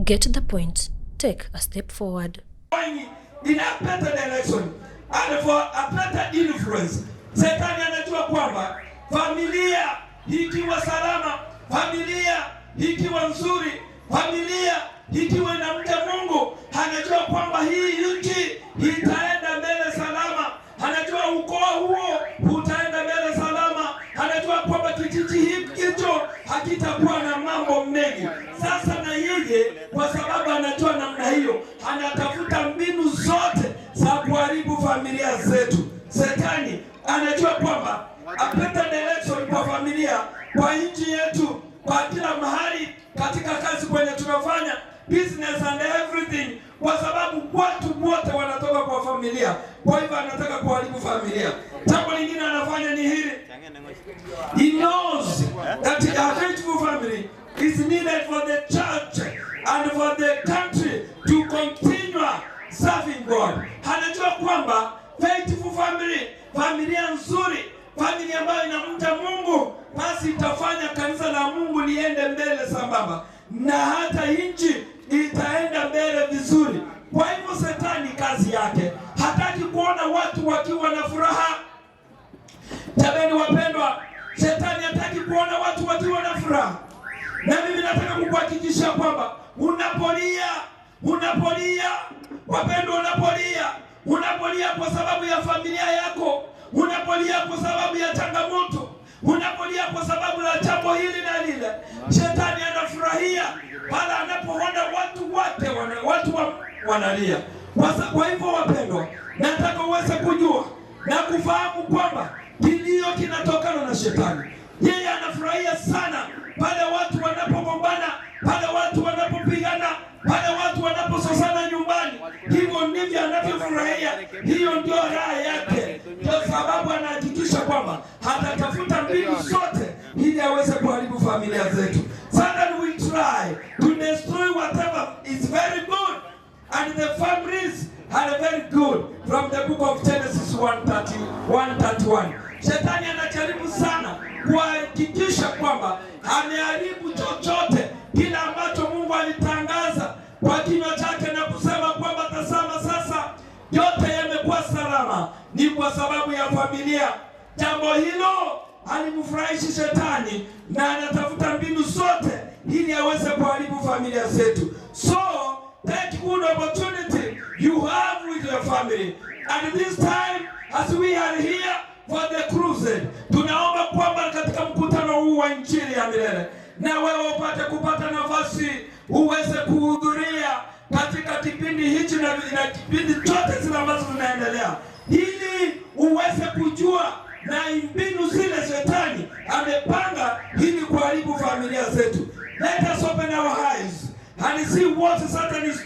Get the point. Take a step forward. Going in a better direction and for a better influence. Shetani anajua kwamba familia ikiwa salama, familia ikiwa nzuri, familia ikiwa inamcha Mungu, anajua kwamba hii nchi itaenda mbele salama, anajua ukoo huo utaenda mbele salama, anajua kwamba kijiji hicho hakitakuwa na mambo mengi. Sasa na yeye kwa sababu anajua namna hiyo, anatafuta mbinu zote za kuharibu familia zetu. Shetani anajua kwamba a better direction kwa familia, kwa nchi yetu, kwa kila mahali, katika kazi kwenye tunafanya business and everything, kwa sababu watu wote wanatoka kwa familia. Kwa hivyo anataka kuharibu familia. Jambo lingine anafanya ni hili: He knows that a faithful family is needed for the church and for the country to continue serving God. Anajua kwamba faithful family, familia nzuri, familia ambayo inamcha Mungu, basi itafanya kanisa la Mungu liende mbele sambamba na hata nchi itaenda mbele vizuri. Kwa hivyo Shetani kazi yake hataki kuona watu wakiwa na furaha. Jameni wapendwa, Shetani hataki kuona watu wakiwa na furaha, na mimi nataka kukuhakikishia kwamba unapolia, unapolia wapendwa, unapolia, unapolia kwa sababu ya familia yako, unapolia kwa sababu ya changamoto, unapolia kwa sababu la jambo hili na lile, Shetani anafurahia pale anapoona watu wake watu wanalia. Kwa hivyo wapendwa, nataka uweze kujua na kufahamu kwamba kilio kinatokana na Shetani. Yeye anafurahia sana pale watu wanapogombana, pale watu wanapopigana, pale watu wanapososana nyumbani. Hivyo ndivyo anavyofurahia, hiyo ndio raha yake. Ndio sababu anahakikisha kwamba atatafuta mbinu zote ili aweze kuharibu familia zetu. Satan will try to destroy whatever is very good and the families are very good from the book of Genesis 1:30, 131. Shetani anajaribu sana kuhakikisha kwamba ameharibu chochote kile ambacho Mungu alitangaza kwa kinywa chake na kusema kwamba tazama, sasa yote yamekuwa salama, ni kwa sababu ya familia. Jambo hilo halimfurahishi Shetani na anatafuta mbinu zote ili aweze kuharibu familia zetu. So take good opportunity you have with your family. And this time as we are here for the crusade, tunaomba kwamba katika mkutano huu wa Injili ya milele na wewe upate kupata nafasi uweze kuhudhuria katika kipindi hichi na kipindi chote zile ambazo zinaendelea, ili uweze kujua na mbinu zile Shetani amepanga ili kuharibu familia zetu. Let us open our eyes and see what Satan is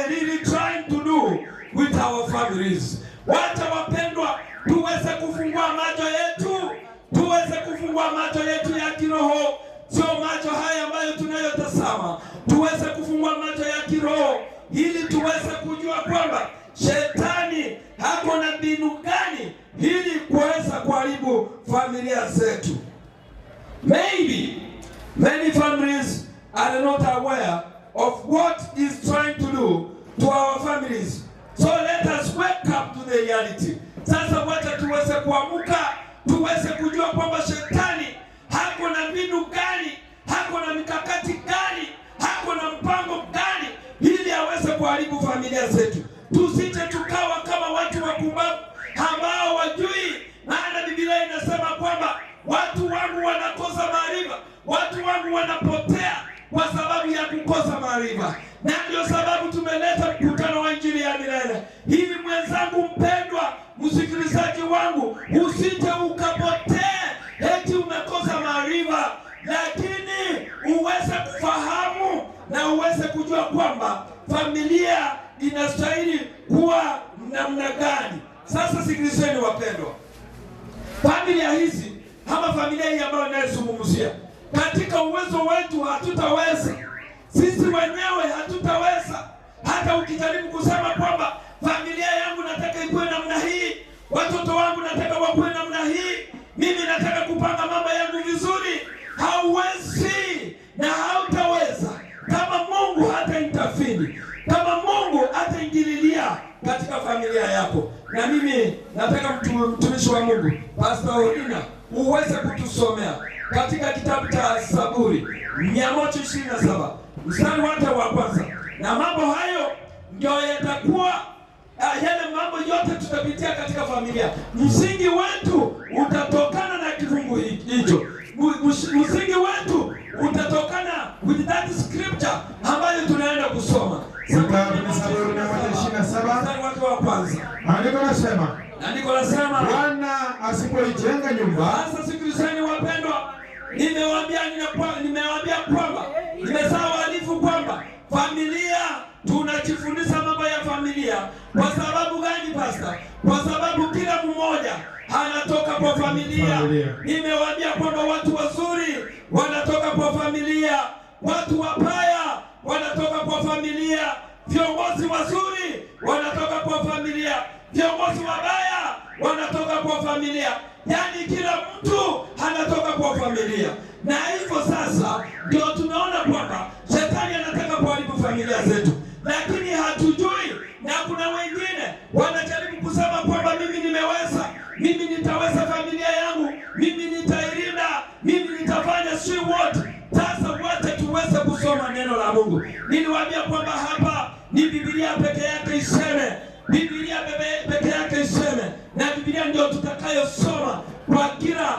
really trying to do with our families. Wacha wapendwa, tuweze kufungua macho yetu, tuweze kufungua macho yetu ya kiroho, sio macho haya ambayo tunayotazama. Tuweze kufungua macho ya kiroho ili tuweze kujua kwamba Shetani hako na mbinu gani ili kuweza kuharibu familia zetu. Maybe many families are not aware of what is trying to do to our families. So let us wake up to the reality. Sasa wacha tuweze kuamuka, tuweze kujua kwamba Shetani hako na mbinu gani, hako na mikakati gani, hako na mpango gani ili aweze kuharibu familia zetu. Tusije tukawa kama watu wapumbavu ambao wajui, maana Biblia inasema kwamba watu wangu wanakosa maarifa, watu wangu wanapotea kwa sababu ya kukosa maarifa. Na ndio sababu tumeleta mkutano wa Injili ya milele, ili mwenzangu mpendwa, msikilizaji wangu, usije ukapotea eti umekosa maarifa, lakini uweze kufahamu na uweze kujua kwamba familia inastahili kuwa namna gani. Sasa sikilizeni wapendwa, familia hizi ama familia hii ambayo inayozungumzia, katika uwezo wetu hatutaweza sisi wenyewe, hatutaweza. Hata ukijaribu kusema kwamba familia yangu nataka ikuwe namna hii, watoto wangu nataka wakuwe namna hii, mimi nataka kupanga mambo yangu vizuri, hauwezi na hautaweza kama Mungu hata interfere. kipindi, kama Mungu ataingililia katika familia yako. Na mimi nataka mtumishi wa Mungu Pastor Orina uweze kutusomea katika kitabu cha Zaburi 127 mstari wake wa kwanza, na mambo hayo ndio yatakuwa yale mambo yote tutapitia katika familia. Msingi wetu utatokana na kifungu hicho. Msingi wetu utatokana with that scripture ambayo tunaenda kusoma. Kitabu Zaburi 127 mstari wake wa kwanza. Maandiko nasema, Andiko lasema, Bwana asipoijenga nyumba, sasa sikilizeni wapendwa, nimewaambia kwamba nimesahau wahalifu kwamba familia tunajifundisha mambo ya familia. Kwa sababu gani, pastor? Kwa sababu kila mmoja anatoka kwa familia. Familia. Nimewaambia kwamba watu wazuri wanatoka kwa familia, watu wabaya wanatoka kwa familia, viongozi wazuri wanatoka kwa familia, viongozi wabaya wanatoka kwa familia. Yaani kila mtu anatoka kwa familia, na hivyo sasa ndio tunaona kwamba shetani anataka kuharibu familia zetu, lakini hatujui. Na kuna wengine wanajaribu kusema kwamba mimi nimeweza, mimi nitaweza familia yangu, mimi nitailinda, mimi nitafanya si what. Sasa wote tuweze kusoma neno la Mungu. Niliwaambia kwamba hapa ni Biblia peke yake iseme, Biblia peke yake iseme, na Biblia ndio tutakayosoma kwa kila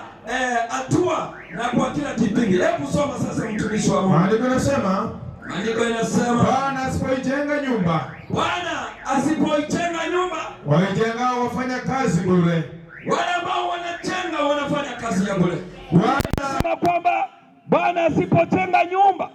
hatua na kwa kila kipindi. Hebu soma sasa, mtumishi wa Mungu. Maandiko nasema, Maandiko inasema, Bwana asipoijenga nyumba, Bwana asipoijenga nyumba, waijengao wafanya kazi bure. Wale ambao wanajenga wanafanya kazi ya bure. Bwana Sema kwamba Bwana asipojenga nyumba,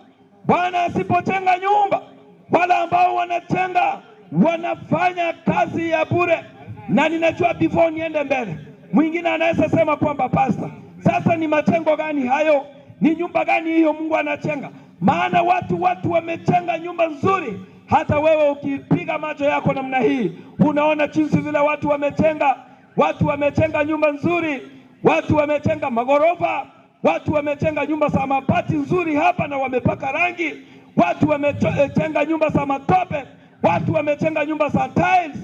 Bwana asipojenga nyumba, wale ambao wanajenga wanafanya kazi ya bure. Na ninajua before niende mbele, mwingine anaweza sema kwamba pastor, sasa ni majengo gani hayo? Ni nyumba gani hiyo Mungu anajenga? Maana watu wamejenga nyumba nzuri, hata wewe ukipiga macho yako namna hii unaona jinsi vile watu wamejenga. Watu wamejenga nyumba nzuri, watu wamejenga magorofa, watu wamejenga nyumba za mabati nzuri hapa na wamepaka rangi, watu wamejenga nyumba za matope, watu wamejenga nyumba za tiles,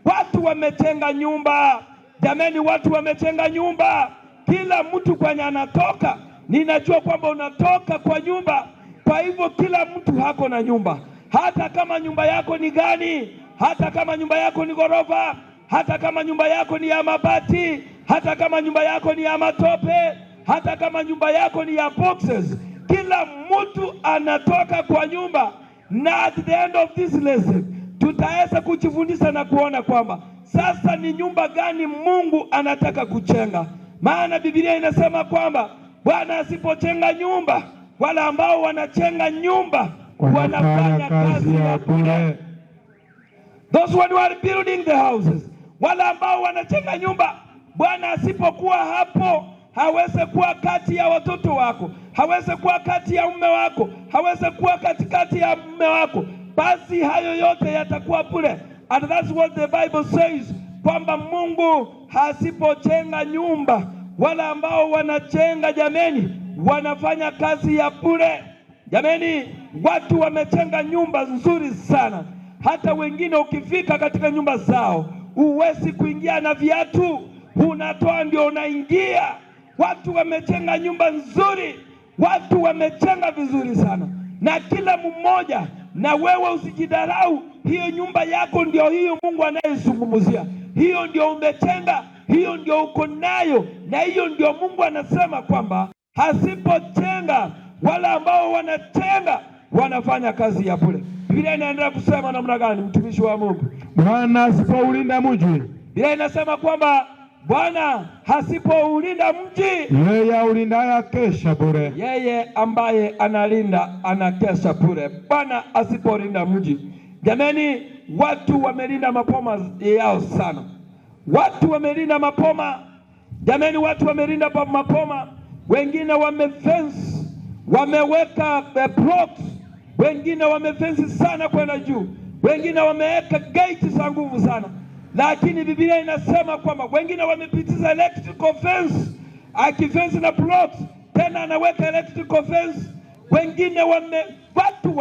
watu wamejenga nyumba. Jameni, watu wamejenga nyumba. Kila mtu kwenye anatoka, ninajua kwamba unatoka kwa nyumba. Kwa hivyo kila mtu hako na nyumba, hata kama nyumba yako ni gani, hata kama nyumba yako ni ghorofa, hata kama nyumba yako ni ya mabati, hata kama nyumba yako ni ya matope, hata kama nyumba yako ni ya boxes, kila mtu anatoka kwa nyumba. Na at the end of this lesson tutaweza kujifundisha na kuona kwamba sasa ni nyumba gani Mungu anataka kujenga. Maana Biblia inasema kwamba Bwana asipojenga nyumba, wale ambao wanajenga nyumba wanafanya kazi ya bure. Those who are building the houses, wale ambao wanajenga nyumba, Bwana asipokuwa hapo, hawezi kuwa kati ya watoto wako, hawezi kuwa kati ya mume wako, hawezi kuwa katikati ya mume wako, basi hayo yote yatakuwa bure. And that's what the Bible says, kwamba Mungu asipojenga nyumba, wale ambao wanajenga, jameni, wanafanya kazi ya bure. Jameni, watu wamejenga nyumba nzuri sana, hata wengine ukifika katika nyumba zao huwezi kuingia na viatu, unatoa ndio unaingia. Watu wamejenga nyumba nzuri, watu wamejenga vizuri sana, na kila mmoja, na wewe usijidharau, hiyo nyumba yako ndio hiyo Mungu anayezungumzia, hiyo ndio umejenga, hiyo ndio uko nayo, na hiyo ndio Mungu anasema kwamba asipojenga, wale ambao wanajenga wanafanya kazi ya bure. Biblia inaendelea kusema namna gani, mtumishi wa Mungu? Bwana asipoulinda mji, Biblia inasema kwamba Bwana asipoulinda mji, yeye aulindaye akesha bure. Yeye ambaye analinda anakesha bure. Bwana asipolinda mji. Jameni, watu wamelinda mapoma yao sana, watu wamelinda mapoma. Jameni, watu wamelinda mapoma, wengine wamefence, wameweka blocks, wengine wamefence sana kwenda juu, wengine wameweka gate za nguvu sana, lakini Biblia inasema kwamba wengine wamepitiza electrical fence, akifence na blocks, tena anaweka electrical fence. Wengine watu Watu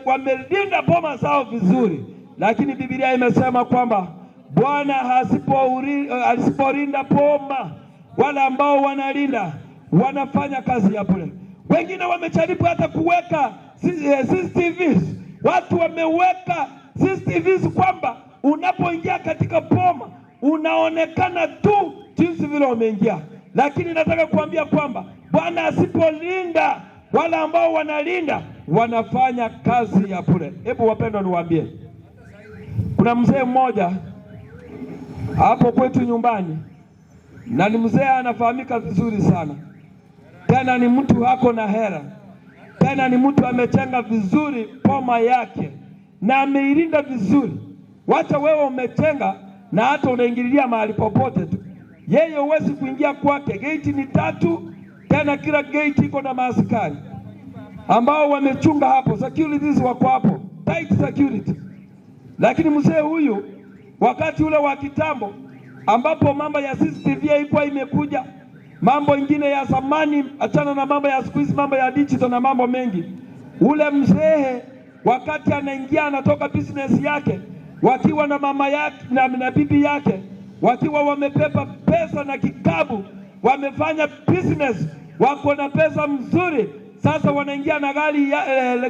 wamelinda boma zao vizuri, lakini Biblia imesema kwamba Bwana asipolinda boma, wale ambao wanalinda wanafanya kazi ya bure. Wengine wamejaribu hata kuweka CCTVs. Watu wameweka CCTVs kwamba unapoingia katika boma unaonekana tu jinsi vile umeingia, lakini nataka kuambia kwamba Bwana asipolinda, wale ambao wanalinda wanafanya kazi ya bure. Hebu wapendwa, niwaambie, kuna mzee mmoja hapo kwetu nyumbani, na ni mzee anafahamika vizuri sana, tena ni mtu hako na hera, tena ni mtu amechenga vizuri boma yake na ameilinda vizuri. Wacha wewe umechenga na hata unaingililia mahali popote tu, yeye huwezi kuingia kwake. Gate ni tatu, tena kila gate iko na maaskari ambao wamechunga hapo, securities wako hapo, tight security. Lakini mzee huyu wakati ule wa kitambo ambapo mambo ya CCTV haikuwa imekuja, mambo ingine ya zamani, achana na mambo ya siku hizi, mambo ya digital na mambo mengi. Ule mzee wakati anaingia anatoka business yake, wakiwa na mama yake na bibi yake, wakiwa wamebeba pesa na kikapu, wamefanya business, wako na pesa mzuri. Sasa wanaingia na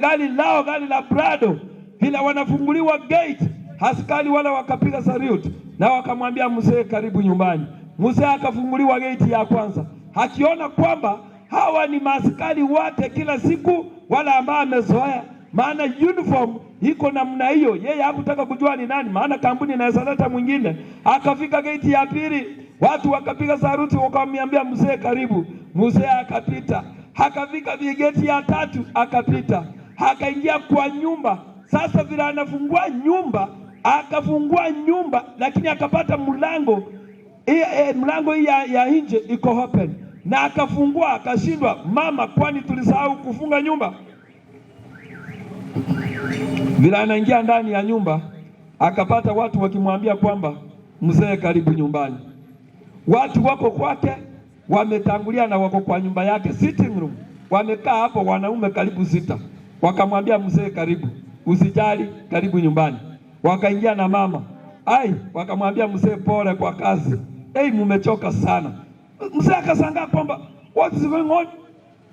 gari lao, gari la Prado, vile wanafunguliwa gate, askari wale wakapiga salute na wakamwambia mzee, karibu nyumbani. Mzee akafunguliwa gate ya kwanza, akiona kwamba hawa ni maaskari wake kila siku, wala ambao amezoea, maana uniform iko namna hiyo. Yeye hakutaka kujua ni nani, maana kampuni inaweza leta mwingine. Akafika gate ya pili, watu wakapiga saruti, wakamwambia mzee, karibu. Mzee akapita, akafika gate ya tatu akapita, akaingia kwa nyumba. Sasa vile anafungua nyumba, akafungua nyumba, lakini akapata mlango mlango hii ya nje iko open, na akafungua akashindwa. Mama, kwani tulisahau kufunga nyumba? Vile anaingia ndani ya nyumba akapata watu wakimwambia kwamba mzee, karibu nyumbani. Watu wako kwake wametangulia na wako kwa nyumba yake sitting room, wamekaa hapo wanaume karibu sita, wakamwambia mzee, karibu, usijali, karibu nyumbani. Wakaingia na mama ai, wakamwambia mzee, pole kwa kazi, hey, mumechoka sana. Mzee akashangaa kwamba what is going on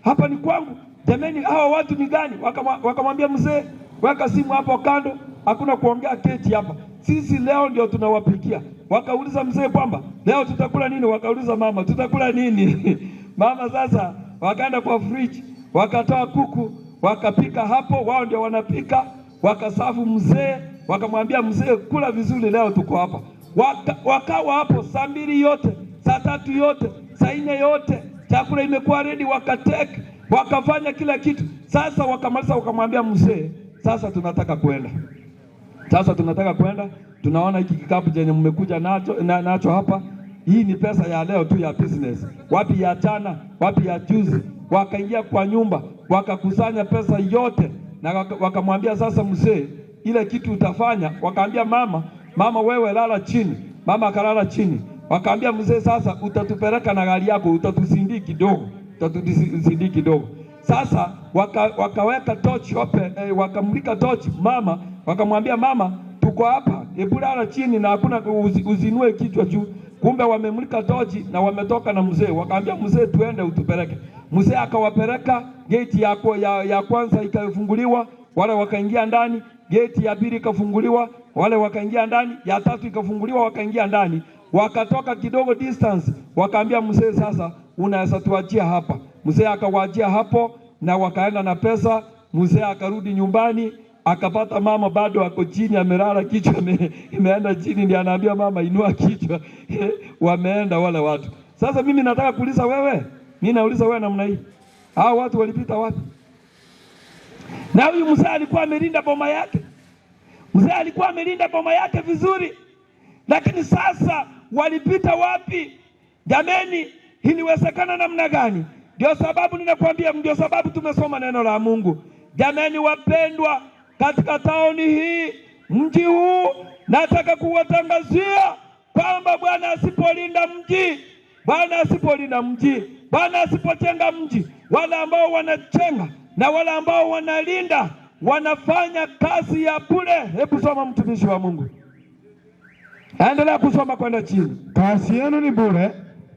hapa ni kwangu jameni, hawa watu ni gani? Wakamwambia mzee, weka simu hapo kando, hakuna kuongea, keti hapa, sisi leo ndio tunawapikia. Wakauliza mzee kwamba leo tutakula nini? Wakauliza mama, tutakula nini? Mama sasa wakaenda kwa fridge, wakatoa kuku, wakapika hapo, wao ndio wanapika, wakaserve mzee, wakamwambia mzee, kula vizuri, leo tuko hapa. Wakawa hapo saa 2 yote, saa 3 yote, saa 4 yote, chakula imekuwa ready, wakatake, wakafanya kila kitu. Sasa wakamaliza, wakamwambia mzee, sasa tunataka kwenda, sasa tunataka kwenda, tunaona hiki kikapu chenye mmekuja nacho hapa, hii ni pesa ya leo tu ya business, wapi ya jana, wapi ya juzi. Wakaingia kwa nyumba wakakusanya pesa yote na wakamwambia sasa, mzee, ile kitu utafanya. Wakaambia mama, mama wewe lala chini. Mama akalala chini. Wakaambia mzee, sasa utatupeleka na gari yako, utatusindiki kidogo, utatusindiki kidogo. Sasa wakaweka torch open, wakamulika torch mama, wakamwambia mama, tuko hapa, hebu lala chini na hakuna uzinue kichwa juu. Kumbe wamemulika tochi na wametoka na mzee, wakaambia mzee, tuende utupeleke. Mzee akawapeleka gate ya kwanza ikafunguliwa, wale wakaingia ndani. Gate ya pili ikafunguliwa, wale wakaingia ndani. Ya tatu ikafunguliwa, wakaingia ndani. Wakatoka kidogo distance, wakaambia mzee, sasa unaweza tuachia hapa. Mzee akawaachia hapo na wakaenda na pesa. Mzee akarudi nyumbani akapata mama bado ako chini amelala, kichwa imeenda chini, ndiye anaambia mama inua kichwa. Wameenda wale watu. Sasa mimi nataka kuuliza wewe, mimi nauliza wewe namna hii, hao watu walipita wapi? Na huyu mzee alikuwa amelinda boma yake, mzee alikuwa amelinda boma yake vizuri, lakini sasa walipita wapi? Jameni, iliwezekana namna gani? Ndio sababu ninakwambia, ndio sababu tumesoma neno la Mungu. Jameni wapendwa, katika tauni hii, mji huu, nataka kuwatangazia kwamba Bwana asipolinda mji, Bwana asipolinda mji, Bwana asipochenga mji, wale ambao wanachenga na wale ambao wanalinda wanafanya kazi ya bure. Hebu soma, mtumishi wa Mungu, endelea kusoma kwenda chini. Kazi yenu ni bure,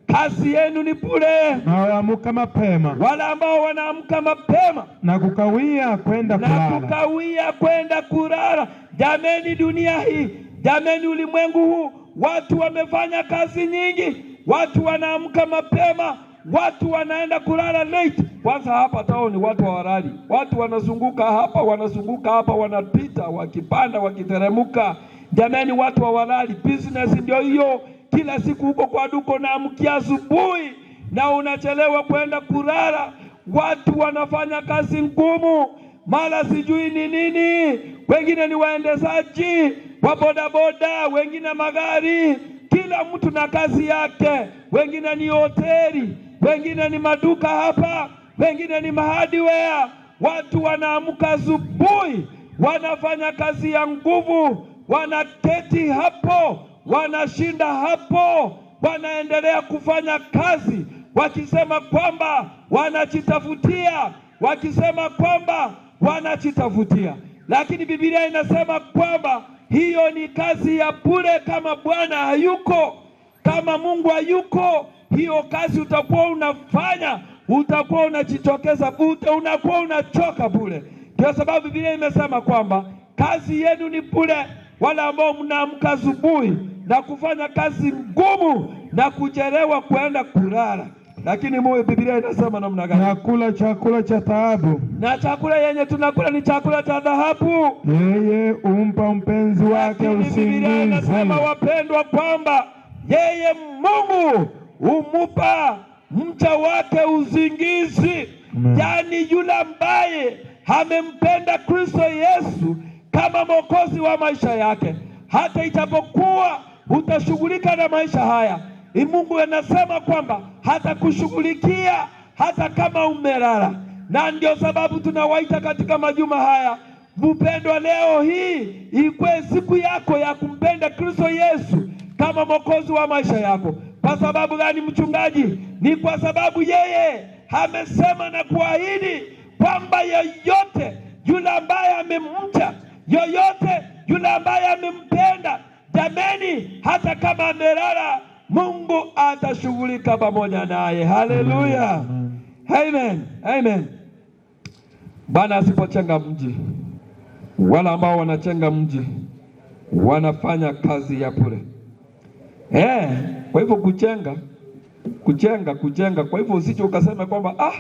Kazi yenu ni bure, na waamuka mapema wale ambao wanaamka mapema na kukawia kwenda na kulala. Kukawia kwenda kulala. Jameni, dunia hii, jameni, ulimwengu huu, watu wamefanya kazi nyingi, watu wanaamka mapema, watu wanaenda kulala late. Kwanza hapa town watu hawalali, watu wanazunguka hapa, wanazunguka hapa, wanapita wakipanda, wakiteremuka. Jameni, watu hawalali. Business ndio hiyo, kila siku huko kwa duka unaamkia asubuhi na unachelewa kwenda kulala. Watu wanafanya kazi ngumu, mara sijui ni nini, wengine ni waendeshaji wa bodaboda, wengine magari, kila mtu na kazi yake, wengine ni hoteli, wengine ni maduka hapa, wengine ni mahardware. Watu wanaamka asubuhi, wanafanya kazi ya nguvu, wanaketi hapo, wanashinda hapo, wanaendelea kufanya kazi wakisema kwamba wanajitafutia, wakisema kwamba wanajitafutia, lakini Biblia inasema kwamba hiyo ni kazi ya bure. Kama Bwana hayuko, kama Mungu hayuko, hiyo kazi utakuwa unafanya, utakuwa unajitokeza bure, unakuwa unachoka bure. Ndio sababu Biblia imesema kwamba kazi yenu ni bure, wale ambao mnaamka asubuhi na kufanya kazi ngumu na kuchelewa kwenda kulala. Lakini muwe, Biblia inasema namna gani? Na kula chakula cha taabu. Na chakula yenye tunakula ni chakula cha dhahabu. Yeye umpa mpenzi wake Lakini Biblia usingizi. Inasema, wapendwa, kwamba yeye Mungu humupa mcha wake usingizi. Amen. Yaani yule ambaye amempenda Kristo Yesu kama Mwokozi wa maisha yake, hata ijapokuwa utashughulika na maisha haya, Mungu anasema kwamba hatakushughulikia hata kama umelala. Na ndio sababu tunawaita katika majuma haya, mpendwa, leo hii ikwe siku yako ya kumpenda Kristo Yesu kama Mwokozi wa maisha yako. Kwa sababu gani, mchungaji? Ni kwa sababu yeye amesema na kuahidi kwamba yeyote yule ambaye amemcha, yoyote yule ambaye amempenda, jameni, hata kama amelala, Mungu atashughulika pamoja naye. Haleluya, amen, amen. Bwana asipochenga mji, wale ambao wanachenga mji wanafanya kazi ya bure. Kwa hivyo kuchenga, kuchenga, kuchenga. Kwa hivyo usije ukasema kwamba ah,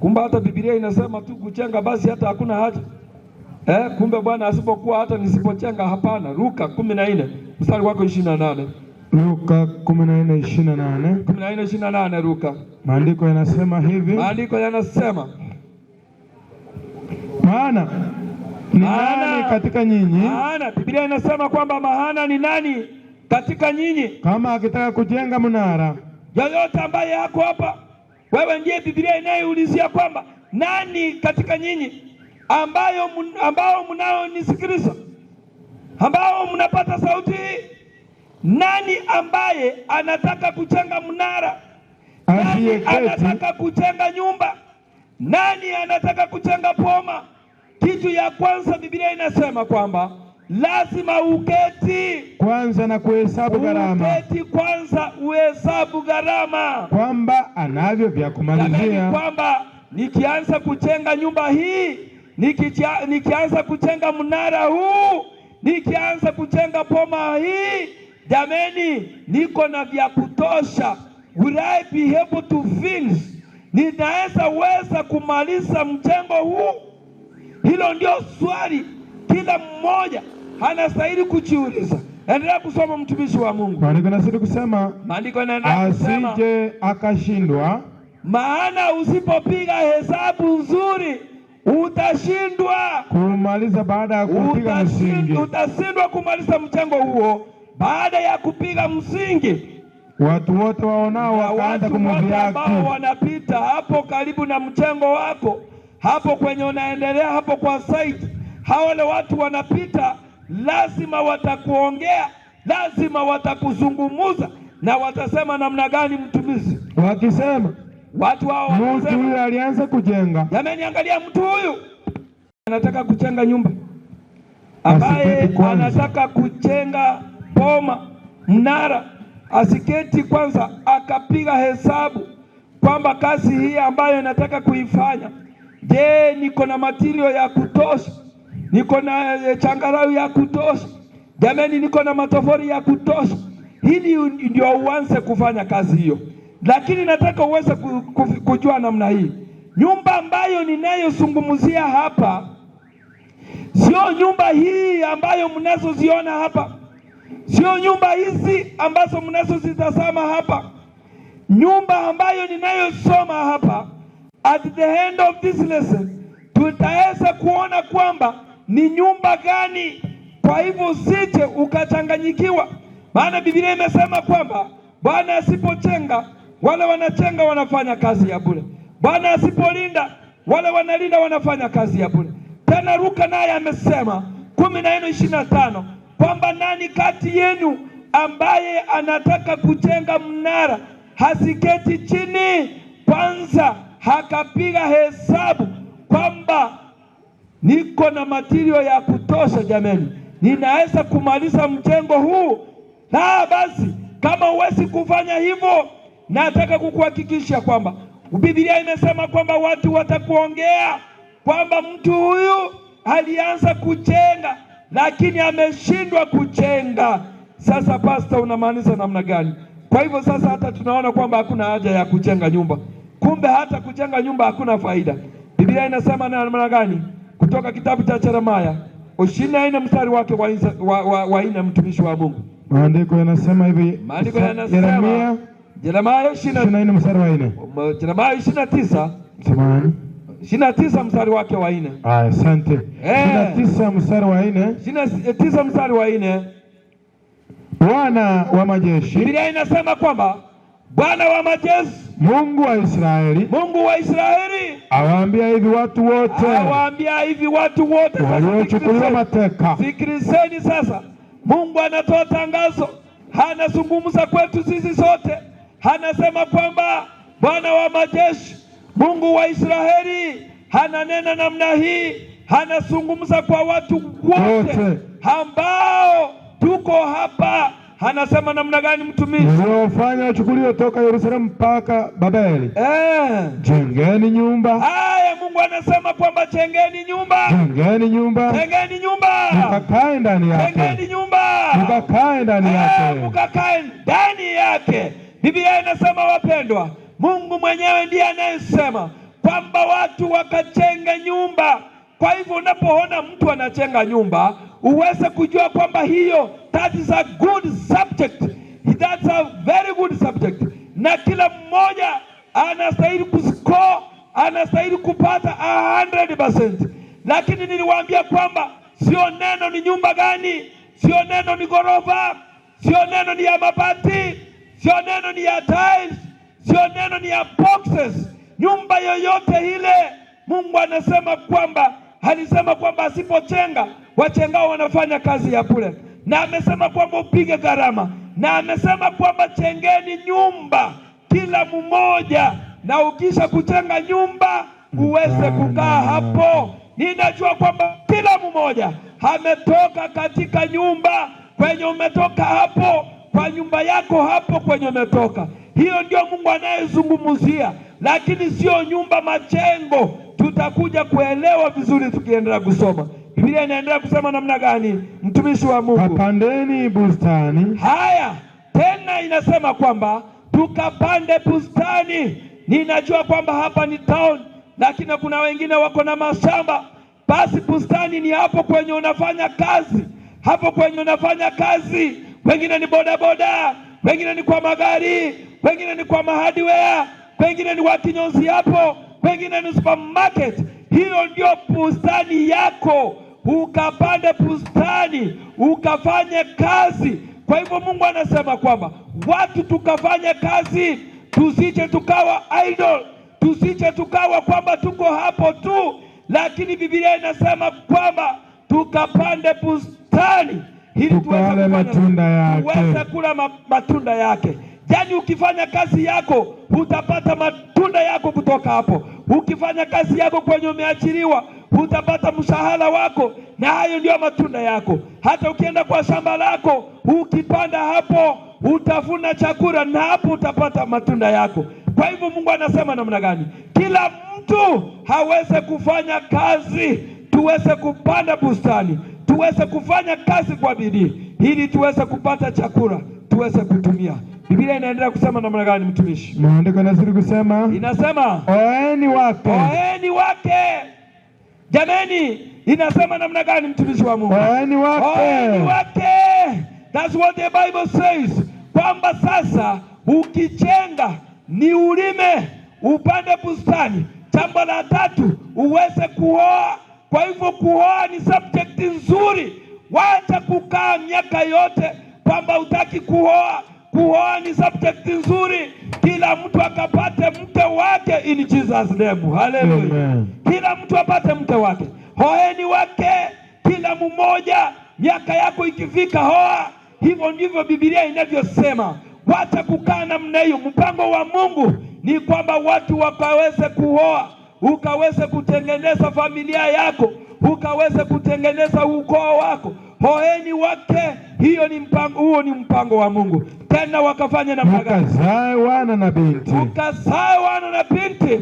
kumbe hata Biblia inasema tu kuchenga, basi hata hakuna haja. Kumbe Bwana asipokuwa hata nisipochenga. Hapana. Luka 14 mstari wako 28. Luka 14:28. 14:28 Luka. Maandiko yanasema hivi: Maandiko yanasema, maana ni Maana- nani katika nyinyi maana Biblia inasema kwamba maana ni nani katika nyinyi kama akitaka kujenga mnara yoyote ambaye yako hapa, wewe ndiye Biblia inayeulizia kwamba nani katika nyinyi ambao mnaonisikiliza, ambao mnapata sauti hii, nani ambaye anataka kujenga mnara? Nani asiyeketi anataka kujenga nyumba? Nani anataka kujenga boma? Kitu ya kwanza Biblia inasema kwamba lazima uketi kwanza na kuhesabu gharama uketi kwanza uhesabu gharama, kwamba anavyo vya jamani, kumalizia. kwamba nikianza kujenga nyumba hii, nikianza kujenga mnara huu, nikianza kujenga boma hii, jameni, niko na vya kutosha. Will I be able to finish? Ninaweza weza kumaliza mjengo huu? Hilo ndio swali kila mmoja anastahili kujiuliza. Endelea kusoma, mtumishi wa Mungu. Maandiko yanazidi kusema, Maandiko yanaendelea kusema, asije akashindwa maana usipopiga hesabu nzuri utashindwa, kumaliza baada ya kupiga msingi. Utashindwa kumaliza mchango huo baada ya kupiga msingi. Watu wote waonao Na wakaanza watu wote ambao kumdhihaki wanapita hapo karibu na mchengo wako hapo kwenye unaendelea hapo kwa site, hawa wale watu wanapita, lazima watakuongea, lazima watakuzungumuza na watasema namna gani, mtumishi, wakisema, Watu hao Mtu wanasema, huyu alianza kujenga, jamani, angalia mtu huyu anataka kujenga nyumba, ambaye Asiketi kwanza. Anataka kujenga boma, mnara, asiketi kwanza akapiga hesabu kwamba kazi hii ambayo nataka kuifanya, je, niko na material ya kutosha? Niko na changarawe ya kutosha? Jamani, niko na matofali ya kutosha? Hili ndio uanze kufanya kazi hiyo. Lakini nataka uweze kujua namna hii, nyumba ambayo ninayozungumzia hapa sio nyumba hii ambayo mnazoziona hapa, sio nyumba hizi ambazo mnazozitazama hapa. Nyumba ambayo ninayosoma hapa, at the end of this lesson, tutaweza kuona kwamba ni nyumba gani. Kwa hivyo usije ukachanganyikiwa, maana Biblia imesema kwamba Bwana asipochenga, wale wanachenga wanafanya kazi ya bure. Bwana asipolinda, wale wanalinda wanafanya kazi ya bure. Tena Luka naye amesema 14:25 kwamba nani kati yenu ambaye anataka kujenga mnara hasiketi chini kwanza akapiga hesabu kwamba niko na material ya kutosha, jameni, ninaweza kumaliza mjengo huu? La basi, kama huwezi kufanya hivyo, nataka kukuhakikisha kwamba Biblia imesema kwamba watu watakuongea kwamba mtu huyu alianza kujenga lakini ameshindwa kujenga. Sasa pastor, unamaanisha namna gani? Kwa hivyo sasa hata tunaona kwamba hakuna haja ya kujenga nyumba. Kumbe hata kujenga nyumba hakuna faida. Biblia inasema namna gani? Kutoka kitabu cha Yeremia 24 mstari wake wa 4, mtumishi wa Mungu. Maandiko yanasema hivi, Maandiko yanasema Yeremia Yeremia 24 mstari wa 4. Yeremia 29 Samahani. 29 mstari wake wa 4. Aya, asante. Eh. 29 mstari wa 4. 29 mstari wa 4. Bwana wa majeshi, Biblia inasema kwamba Bwana wa majeshi, Mungu wa Israeli, Mungu wa Israeli, awaambia hivi watu wote awaambia hivi watu wote. Sasa waliochukuliwa sikilizeni. mateka, Sikilizeni sasa, Mungu anatoa tangazo, anazungumza kwetu sisi sote, anasema kwamba Bwana wa majeshi, Mungu wa Israeli, ananena namna hii, anazungumza kwa watu wote Wote. Ambao tuko hapa. Anasema namna gani, mtumishi? Mliofanya wachukuliwe toka Yerusalemu mpaka Babeli, Eh. jengeni nyumba, Haya, Mungu anasema kwamba jengeni nyumba, jengeni nyumba, jengeni nyumba, mkakae ndani yake, jengeni nyumba, mkakae ndani yake. Mkakae ndani yake. Biblia inasema wapendwa, Mungu mwenyewe ndiye anayesema kwamba watu wakachenga nyumba. Kwa hivyo unapoona mtu anachenga nyumba, uweze kujua kwamba hiyo, that is a good subject, that's a very good subject, na kila mmoja anastahili kuscore, anastahili kupata 100%. Lakini niliwaambia kwamba sio neno ni nyumba gani, sio neno ni ghorofa, sio neno ni ya mabati, sio neno ni ya tiles, sio neno ni ya boxes. Nyumba yoyote ile, Mungu anasema kwamba, alisema kwamba asipochenga, wachengao wanafanya kazi ya bure, na amesema kwamba upige gharama, na amesema kwamba chengeni nyumba kila mmoja, na ukisha kujenga nyumba uweze kukaa hapo. Ninajua kwamba kila mmoja ametoka katika nyumba kwenye umetoka hapo, kwa nyumba yako hapo kwenye umetoka. Hiyo ndio Mungu anayezungumzia, lakini sio nyumba majengo. Tutakuja kuelewa vizuri tukiendelea kusoma. Biblia inaendelea kusema namna gani, mtumishi wa Mungu? Kapandeni bustani, Haya, tena inasema kwamba tukapande bustani. Ninajua kwamba hapa ni town, lakini kuna wengine wako na mashamba. Basi bustani ni hapo kwenye unafanya kazi, hapo kwenye unafanya kazi. Wengine ni bodaboda, wengine ni kwa magari, wengine ni kwa mahardware, wengine ni wakinyozi hapo, wengine ni supermarket. Hiyo ndio bustani yako, ukapande bustani, ukafanye kazi. Kwa hivyo Mungu anasema kwamba watu tukafanye kazi, tusije tukawa idle, tusije tukawa kwamba tuko hapo tu, lakini Biblia inasema kwamba tukapande bustani ili tuweze Tukale kufanya- matunda yake. tuweze kula matunda yake. Yaani ukifanya kazi yako utapata matunda yako kutoka hapo. Ukifanya kazi yako kwenye umeajiriwa utapata mshahara wako, na hayo ndio matunda yako. Hata ukienda kwa shamba lako ukipanda hapo utavuna chakula, na hapo utapata matunda yako. Kwa hivyo Mungu anasema namna gani? Kila mtu aweze kufanya kazi, tuweze kupanda bustani, tuweze kufanya kazi kwa bidii, ili tuweze kupata chakula, tuweze kutumia. Biblia inaendelea kusema namna gani, mtumishi? Maandiko yanazidi kusema, Inasema oeni wake, oeni wake. Jameni, inasema namna gani, mtumishi wa Mungu? Oeni wake, Oeni wake. That's what the Bible says, kwamba sasa ukijenga ni ulime, upande bustani. Jambo la tatu uweze kuoa. Kwa hivyo kuoa ni subject nzuri. Wacha kukaa miaka yote kwamba hutaki kuoa. Kuoa ni subject nzuri, kila mtu akapate mke wake in Jesus name. Hallelujah. Amen. Kila mtu apate mke wake. Oeni wake, kila mmoja, miaka yako ikifika oa. Hivyo ndivyo Biblia inavyosema. Wacha kukaa namna hiyo. Mpango wa Mungu ni kwamba watu wakaweze kuoa, ukaweze kutengeneza familia yako, ukaweze kutengeneza ukoo wako. Oeni wake, hiyo ni mpango, huo ni mpango wa Mungu. Tena wakafanya namna gani? Mkazae wana na binti, Ukazae wana na binti,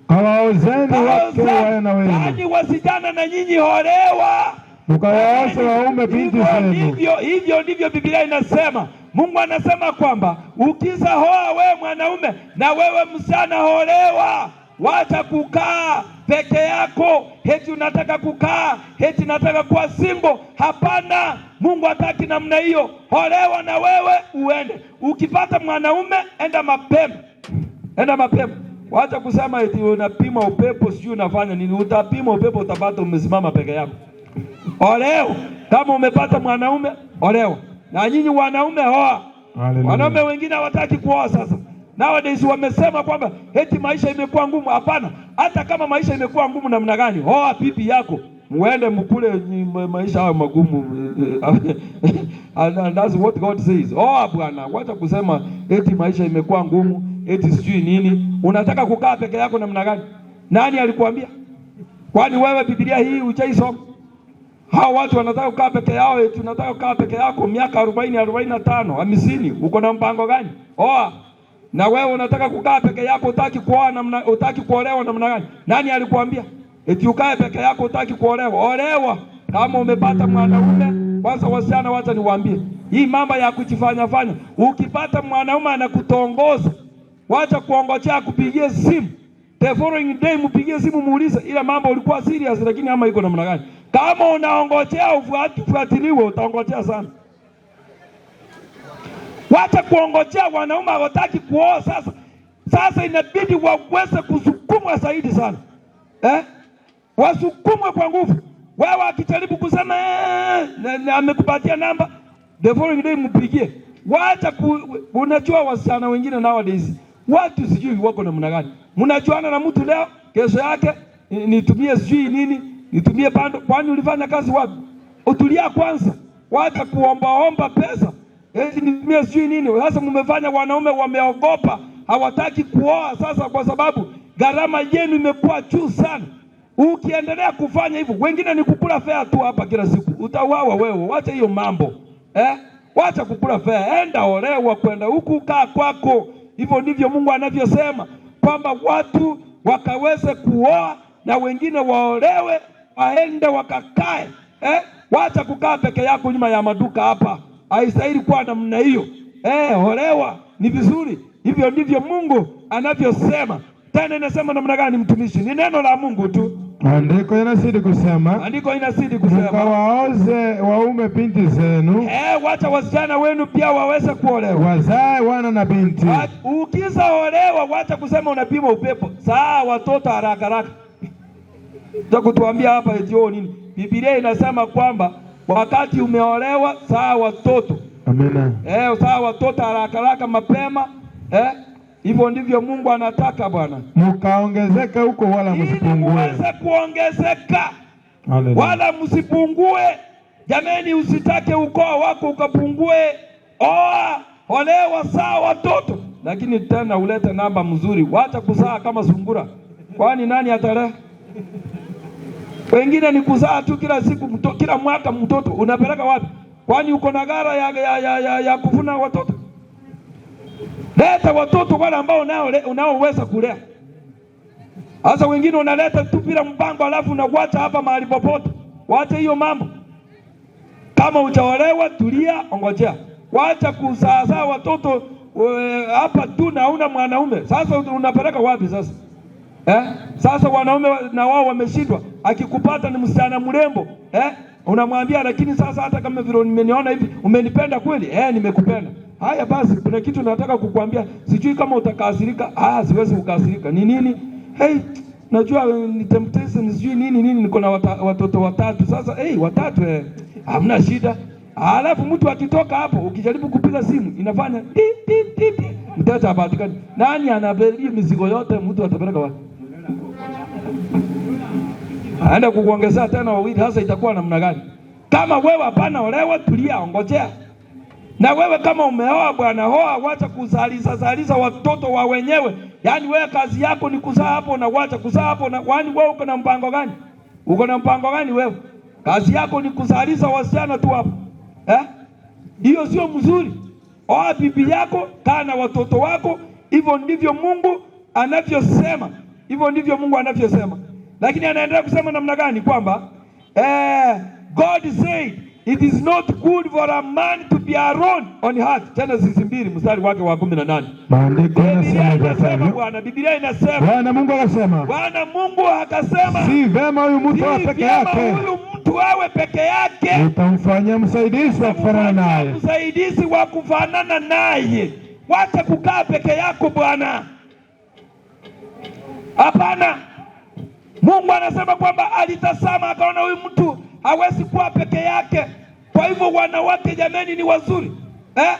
kawaozeni wake wana wenu, yaani wasichana na nyinyi olewa, mkawaoze waume binti Hivyo zenu. ndivyo, hivyo ndivyo Biblia inasema. Mungu anasema kwamba ukiza hoa wewe mwanaume na wewe msichana olewa, wacha kukaa peke yako, eti unataka kukaa, eti nataka kuwa single. Hapana, Mungu hataki namna hiyo. Olewa na wewe uende. Ukipata mwanaume enda mapema, enda mapema. Wacha kusema eti unapima upepo, sijui unafanya nini. Utapima upepo, utapata umesimama peke yako. Olewa. Kama umepata mwanaume olewa. Na nyinyi wanaume oa. Hallelujah. Wanaume wengine hawataki kuoa sasa. Nowadays wamesema kwamba eti maisha imekuwa ngumu. Hapana, hata kama maisha imekuwa ngumu namna gani, oa bibi yako, muende mkule maisha hayo magumu. And that's what God says. Oa bwana, wacha kusema eti maisha imekuwa ngumu, eti sijui nini. Unataka kukaa peke yako namna gani? Nani alikuambia? Kwani wewe Biblia hii hujaisoma? Hao watu wanataka kukaa peke yao, eti unataka kukaa peke yako miaka 40, 45, 50, uko na mpango gani? Oa. Na wewe unataka kukaa peke yako, hutaki kuoa namna, hutaki kuolewa namna gani? Nani alikuambia? Eti ukae peke yako hutaki kuolewa? Olewa. Kama umepata mwanaume, kwanza wasichana, wacha niwaambie. Hii mambo ya kujifanya fanya, ukipata mwanaume anakutongoza, wacha kuongojea kupigie simu. The following day mpigie simu muulize ile mambo ulikuwa serious lakini ama iko namna gani? Kama unaongojea ufuatiliwe, utaongojea sana. Wacha kuongojea, wanaume hawataki kuoa sasa. Sasa inabidi waweze kusukumwa zaidi sana, eh? Wasukumwe kwa nguvu. Wewe akijaribu kusema amekupatia namba, the following day mpigie. Wacha unajua wasichana wengine nowadays watu sijui wako namna gani. Mnajuana na mtu leo, kesho yake nitumie sijui nini, nitumie bando. Kwani ulifanya kazi wapi? Utulia kwanza, wacha kuombaomba pesa eti nitumie sijui nini. Sasa mmefanya wanaume wameogopa, hawataki kuoa sasa, kwa sababu gharama yenu imekuwa juu sana. Ukiendelea kufanya hivyo, wengine ni kukula fare tu hapa kila siku, utauawa wewe. Wacha hiyo mambo, eh? Wacha kukula fare, enda olewa, kwenda huku, kaa kwako. Hivyo ndivyo Mungu anavyosema kwamba watu wakaweze kuoa na wengine waolewe, waende wakakae, eh? Wacha kukaa peke yako nyuma ya maduka hapa, haistahili kuwa namna hiyo. Olewa ni vizuri. Hivyo ndivyo Mungu anavyosema. Tena inasema namna gani, mtumishi? Ni neno la Mungu tu. Andiko inazidi kusema, Andiko inazidi kusema, mkawaoze waume binti zenu, wacha wasichana wenu pia waweze kuolewa. Wazae wana na binti. Ukizaolewa, wacha kusema unapima upepo. Saa watoto haraka haraka. Kutuambia hapa eti oh nini? Biblia inasema kwamba wakati umeolewa, saa watoto. Amina. Saa watoto haraka haraka mapema. Hivyo ndivyo Mungu anataka bwana, Mkaongezeke huko wala ili msipungue. muweze kuongezeka Haleluya. wala msipungue. Jameni, usitake ukoo wako ukapungue. Oa. olewa, zaa watoto, lakini tena ulete namba mzuri. Wacha kuzaa kama sungura, kwani nani atalea? Wengine ni kuzaa tu kila siku kila mwaka mtoto unapeleka wapi? Kwani uko na gara ya kuvuna watoto? Leta watoto wale ambao unaoweza kulea. Sasa wengine unaleta tu bila mpango, alafu unakuacha hapa mahali popote. Wacha hiyo mambo. Kama hujaolewa tulia, ongojea. Wacha kuzaazaa watoto hapa tu na hauna mwanaume. Sasa unapeleka wapi sasa? Eh? Sasa wanaume na wao wameshindwa. Akikupata ni msichana mrembo, eh? Unamwambia lakini sasa hata kama vile umeniona hivi, umenipenda kweli? Eh, nimekupenda. Haya basi, kuna kitu nataka kukuambia, sijui kama utakasirika. Ah, siwezi kukasirika. Ni nini? Hey, najua ni temptation, sijui nini nini, niko na watoto watatu. Sasa hey, watatu eh, hamna shida. Alafu mtu akitoka hapo, ukijaribu kupiga simu inafanya ti ti ti ti, mteja hapatikani. Nani anabeba mizigo yote? Mtu atapeleka wapi? Aenda kukuongezea tena wawili, sasa itakuwa namna gani? Kama wewe hapana olewa, tulia, ongojea. Na wewe kama umeoa bwana, oa, wacha kuzaliza zaliza watoto wa wenyewe. Yaani wewe kazi yako ni kuzaa hapo na wacha kuzaa hapo na kwani wewe uko na mpango gani? Uko na mpango gani wewe? Kazi yako ni kuzaliza wasichana tu hapo. Eh? Hiyo sio mzuri. Oa bibi yako, kaa na watoto wako, hivyo ndivyo Mungu anavyosema. Hivyo ndivyo Mungu anavyosema. Lakini anaendelea kusema namna gani? Kwamba God said it is not good for a man to be alone on earth. Genesis 2 mstari wake wa 18. Maandiko Biblia yanasema inasema ifuatavyo. bwana, Biblia inasema Bwana Mungu akasema, Bwana Mungu akasema, si vema huyu mtu awe si peke vyema yake, huyu mtu awe peke yake, nitamfanyia msaidizi wa kufanana naye. Msaidizi wa kufanana naye. Wacha kukaa peke yako bwana, hapana. Mungu anasema kwamba alitazama akaona huyu mtu hawezi kuwa peke yake. Kwa hivyo wanawake jameni, ni wazuri eh?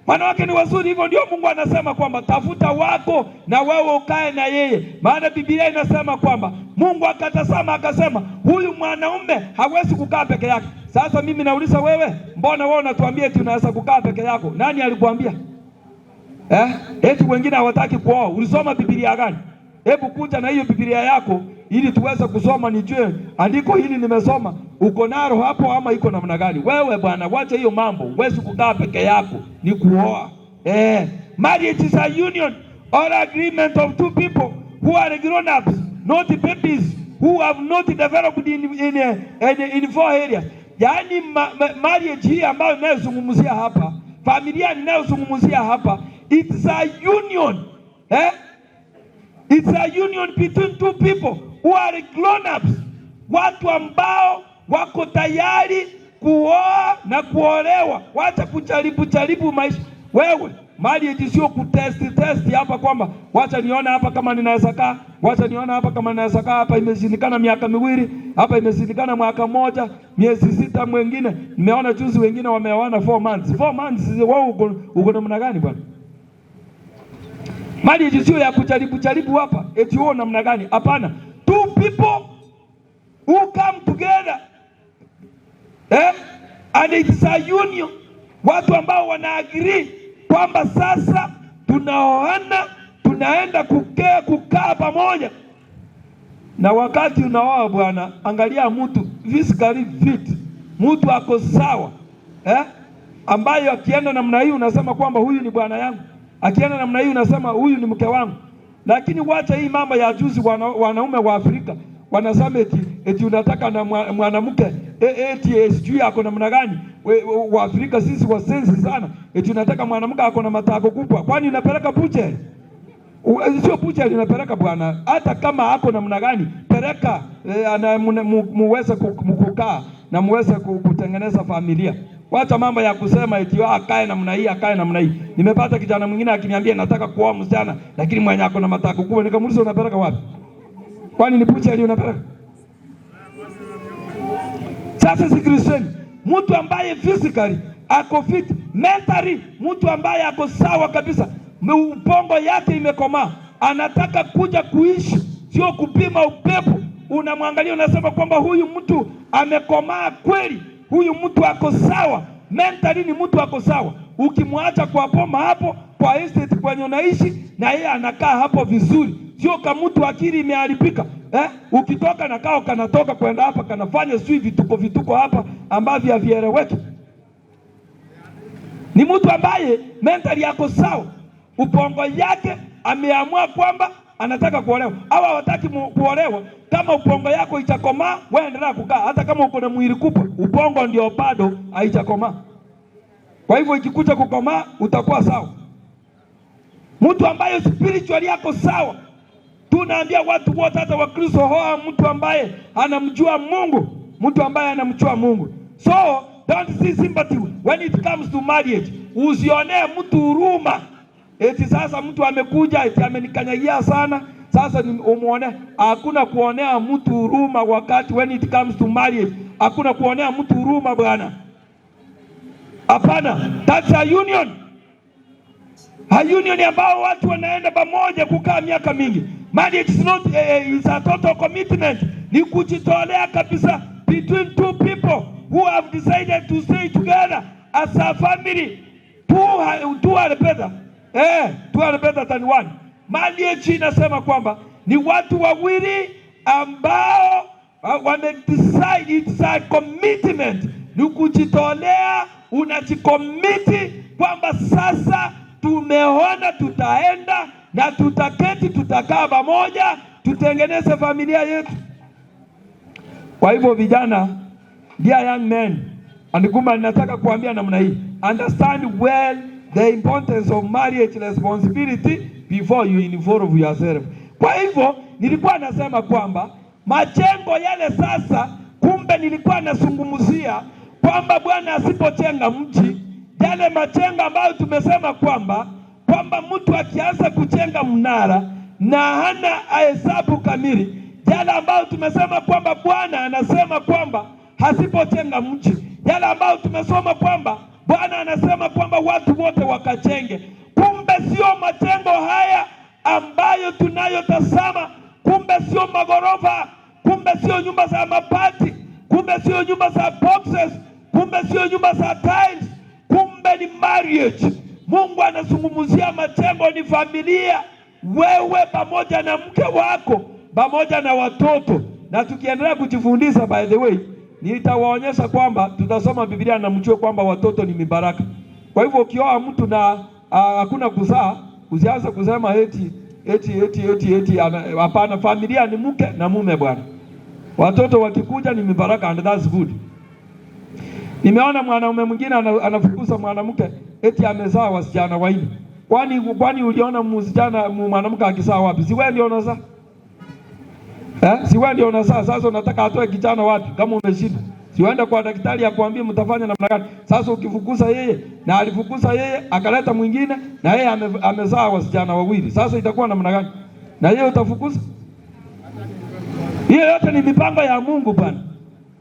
Wanawake ni wazuri, hivyo ndio Mungu anasema kwamba tafuta wako na wewe ukae na yeye, maana Biblia inasema kwamba Mungu akatazama akasema huyu mwanaume hawezi kukaa peke yake. Sasa mimi nauliza wewe, mbona wewe unatuambia eti unaweza kukaa peke yako? Nani alikuambia? Eh? Eti wengine hawataki kuoa. Ulisoma Biblia gani? Hebu kuja na hiyo Biblia yako ili tuweze kusoma, nijue andiko hili nimesoma, uko nalo hapo ama iko namna gani? Wewe bwana, wacha hiyo mambo, huwezi kukaa peke yako, ni kuoa. Marriage is a union or agreement of two people who are grown ups, not babies who have not developed in four areas. Yaani marriage hii ambayo ninayozungumzia hapa, familia ninayozungumzia hapa, it's a union. Eh? It's a union between two people who are grown ups, watu ambao wako tayari kuoa na kuolewa. Wacha kujaribu jaribu maisha. Wewe marriage sio kutest test hapa kwamba wacha nione hapa kama ninaweza kaa, wacha nione hapa kama ninaweza kaa. Hapa imeshindikana miaka 2, hapa imeshindikana mwaka mmoja, miezi 6. Mwingine nimeona juzi wengine wameoana 4 months. 4 months, wewe uko namna gani bwana? Marriage sio ya kujaribu jaribu hapa eti wewe namna gani? Hapana, two people who come together, eh? And it's a union, watu ambao wana agree kwamba sasa tunaoana, tunaenda kukaa pamoja. Na wakati unaoa bwana, angalia mtu physically fit, mtu ako sawa, eh? Ambayo akienda namna hii unasema kwamba huyu ni bwana yangu, akienda namna hii unasema huyu ni mke wangu. Lakini wacha hii mambo ya juzi, wanaume wa Afrika wanasema eti unataka na mwanamke eti sijui ako namna gani. Wa Afrika sisi wasensi sana, eti unataka mwanamke ako na matako kubwa. Kwani unapeleka bucheri? Sio bucheri unapeleka bwana, hata kama ako namna gani peleka, muweze kukaa na muweze kutengeneza familia. Wacha mambo ya kusema eti akae namna hii, akae namna hii. Nimepata kijana mwingine akiniambia nataka kuoa msichana lakini mwenye ako na matako kubwa. Nikamuuliza unapeleka wapi? Kwani ni bucheri unapeleka? Sasa sikilizeni, mtu ambaye physically ako fit, mentally mtu ambaye ako sawa kabisa, ubongo yake imekomaa, anataka kuja kuishi, sio kupima upepo. Unamwangalia unasema kwamba huyu mtu amekomaa kweli, huyu mtu ako sawa mentally, ni mtu ako sawa. Ukimwacha kwa boma hapo kwa estate kwenye unaishi, na yeye anakaa hapo vizuri, sio kama mtu akili imeharibika, eh? Ukitoka na kao kanatoka kwenda hapa kanafanya sijui vituko vituko hapa ambavyo havieleweki. Ni mtu ambaye mentally yako sawa, ubongo yake ameamua kwamba anataka kuolewa au hawataki kuolewa. Kama ubongo yako haijakomaa, wewe endelea kukaa, hata kama uko na mwili kubwa, ubongo ndio bado haijakomaa. Kwa hivyo ikikuja kukomaa utakuwa sawa. Mtu ambaye spiritually yako sawa, tunaambia watu wote, hata Wakristo, hoa mtu ambaye anamjua Mungu, mtu ambaye anamjua Mungu. So don't see sympathy when it comes to marriage. Usionee mtu huruma eti sasa mtu amekuja eti amenikanyagia sana, sasa ni umuone. Hakuna kuonea mtu huruma wakati when it comes to marriage, hakuna kuonea mtu huruma bwana. Hapana, that's a union, a union ambao watu wanaenda pamoja kukaa miaka mingi. Marriage is not is a total commitment, ni kujitolea kabisa between two people who have decided to stay together as a family. Two are better, two are better than one. Marriage inasema kwamba ni watu wawili ambao wame decide, it's a commitment, ni kujitolea, unajicommit kwamba sasa tumeona tutaenda na tutaketi, tutakaa pamoja, tutengeneze familia yetu. Kwa hivyo vijana, dear young men and women, nataka kuambia namna hii, understand well the importance of marriage responsibility before you involve yourself. Kwa hivyo nilikuwa nasema kwamba majengo yale sasa, kumbe nilikuwa nazungumzia kwamba Bwana asipojenga mji, yale majengo ambayo tumesema kwamba mtu akianza kujenga mnara na hana hesabu kamili, yale ambayo tumesema kwamba Bwana anasema kwamba hasipojenga mji, yale ambayo tumesoma kwamba Bwana anasema kwamba watu wote wakajenge, kumbe sio majengo haya ambayo tunayotazama, kumbe sio magorofa, kumbe sio nyumba za mabati, kumbe sio nyumba za boxes, kumbe sio nyumba za tiles, kumbe ni marriage. Mungu anazungumzia majengo ni familia, wewe pamoja na mke wako pamoja na watoto. Na tukiendelea kujifundisha, by the way, nitawaonyesha kwamba tutasoma Biblia na mjue kwamba watoto ni mibaraka. Kwa hivyo ukioa mtu na hakuna kuzaa, usianze kusema eti eti eti eti eti. Hapana, familia ni mke na mume bwana. Watoto wakikuja ni mibaraka and that's good. Nimeona mwanaume mwingine anafukuza mwanamke eti amezaa wasichana 4. Kwani uliona msichana mwanamke akizaa wapi? Si wewe ndio unazaa? Eh? Si wewe ndio unazaa? Sasa unataka atoe kijana wapi kama umeshinda? Si uende kwa daktari akwambie mtafanya namna gani? Sasa ukifukuza yeye na alifukuza yeye akaleta mwingine na yeye amezaa wasichana 2. Sasa itakuwa namna gani? Na yeye utafukuza? Hiyo yote ni mipango ya Mungu bwana.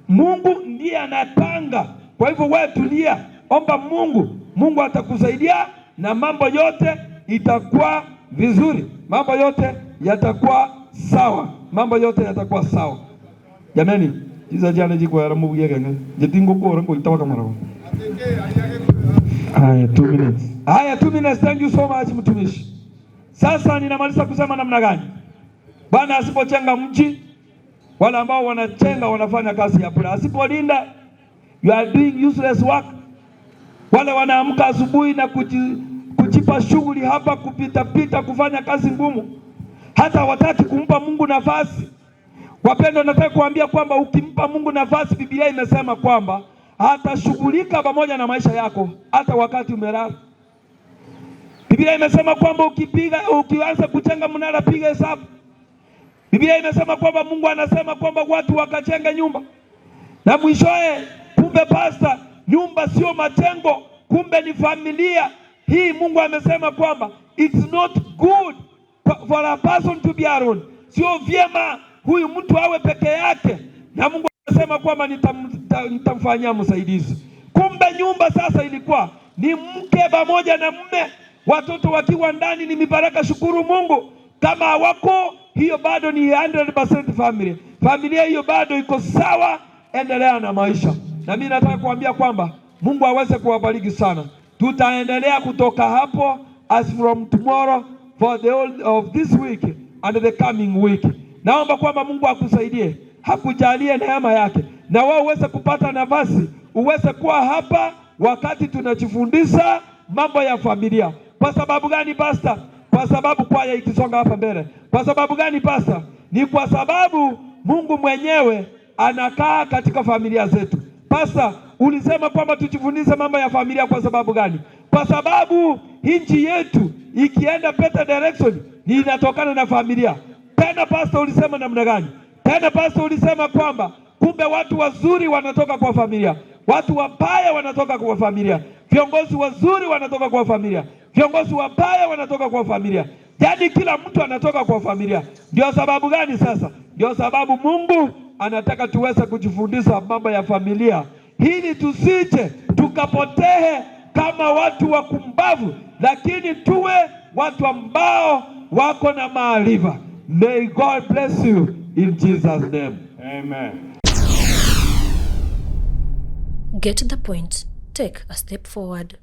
Mungu ndiye anapanga. Kwa hivyo wewe tulia, omba Mungu, Mungu atakusaidia na mambo yote itakuwa vizuri, mambo yote yatakuwa sawa, mambo yote yatakuwa sawa. Jamani, jiza jana jiko ya Mungu yake jetingo ko rango itawa kama roho. Haya, 2 minutes. Haya, 2 minutes, thank you so much mtumishi. Sasa ninamaliza kusema namna gani? Bwana asipojenga mji, wale ambao wanajenga wanafanya kazi ya bure. Asipolinda, you are doing useless work. Wale wanaamka asubuhi na kujipa shughuli hapa, kupita pita, kufanya kazi ngumu, hata hawataki kumpa Mungu nafasi. Wapendwa, nataka kuambia kwamba ukimpa Mungu nafasi, Biblia imesema kwamba atashughulika pamoja na maisha yako hata wakati umelala. Biblia imesema kwamba ukianza kujenga mnara, piga hesabu. Biblia imesema kwamba Mungu anasema kwamba watu wakajenga nyumba na mwishowe, kumbe pasta, nyumba sio majengo, kumbe ni familia hii. Mungu amesema kwamba it's not good for a person to be alone, sio vyema huyu mtu awe peke yake, na Mungu anasema kwamba nitamfanyia msaidizi. Kumbe nyumba sasa ilikuwa ni mke pamoja na mume, watoto wakiwa ndani ni mibaraka. Shukuru Mungu. Kama hawako, hiyo bado ni 100% family. Familia hiyo bado iko sawa, endelea na maisha. Na mimi nataka kuambia kwamba Mungu aweze kuwabariki sana. Tutaendelea kutoka hapo as from tomorrow for the whole of this week and the coming week. Naomba kwamba Mungu akusaidie, akujalie neema yake, na wewe uweze kupata nafasi, uweze kuwa hapa wakati tunajifundisha mambo ya familia. Kwa sababu gani, pastor? Kwa sababu kwaya ikisonga hapa mbele. Kwa sababu gani, pastor? Ni kwa sababu Mungu mwenyewe anakaa katika familia zetu. Pastor, ulisema kwamba tujifundishe mambo ya familia kwa sababu gani? Kwa sababu nchi yetu ikienda better direction ni inatokana na familia. Tena pastor, ulisema namna gani? Tena pastor, ulisema kwamba kumbe watu wazuri wanatoka kwa familia, watu wabaya wanatoka kwa familia, viongozi wazuri wanatoka kwa familia, viongozi wabaya wanatoka kwa familia. Yaani kila mtu anatoka kwa familia. Ndio sababu gani sasa? Ndio sababu Mungu anataka tuweze kujifundisha mambo ya familia ili tusije tukapotee kama watu wakumbavu, lakini tuwe watu ambao wako na maarifa. May God bless you in Jesus name. Amen. Get the point. Take a step forward.